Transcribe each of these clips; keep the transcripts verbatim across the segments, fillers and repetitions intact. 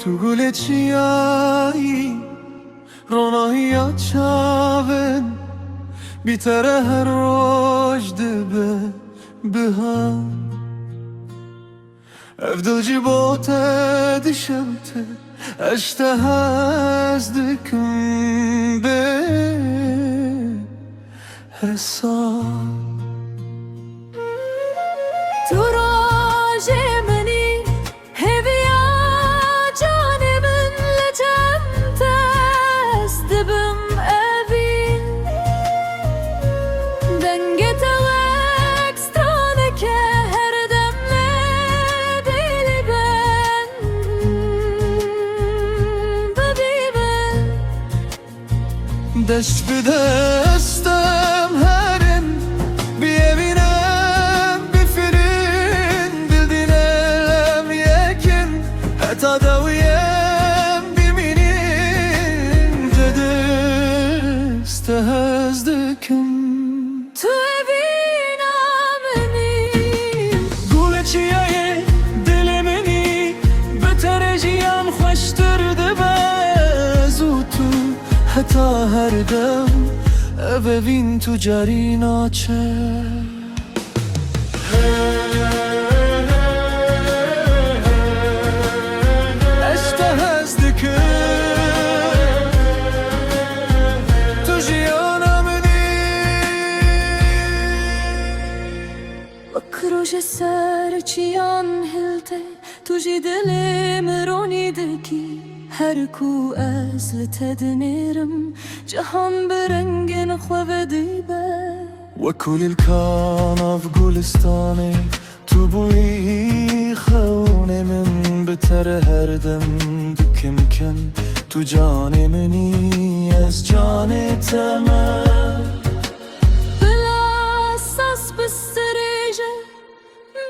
Tu gulê çiyayî, ronahiya çavên, bi te re her roj dibe bihar. Ev dil jî bo te dişewite, ez ji te hez dikim bê hesab. Tu rojê min î, hêviya canê min, li cem te ez dibim evîn. Dengê te wek straneke, her dem li dîlî ben bidî min. Dest bi dest em herin, biyevîn em bifirîn, dil dîn em yekin, heta dawî em bimînin, ji dest te hez dikim. Tu evîna min î. Gulê çiyayê dilê min î, bi te re jiyan xweştir dibe. Ez û tu heta her dem, ev evîn tu carî naçe. Ez ji te hez dikim, tu jiyana min î. Wek rojê ser çiyan hiltê, tu jî dilê min ronî dikî. Her ku ez li te dinêrim, cihan bi rengên xwe vedî be. Wek kulîlka nav gulistanê, tu bûyî xewnê min, bi te re her dem dikim kin. Tu canê min î, ez canê te me. Bila sas bi serêje,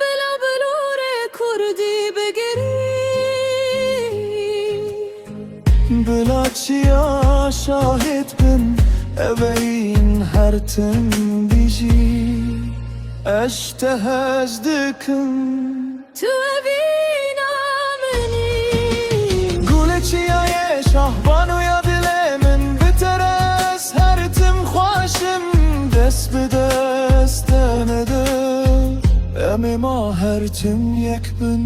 bila bilûrê kurdî bigirî. Bila çiya şahid bin, evîn her tim bijî. Ez ji te hez dikim. Tu evîna min î. Gulê çiyayê şahbanûya dilê min, bi te re ez her tim xweş im. Dest bi dest em ê de, em ê ma her tim yek bin.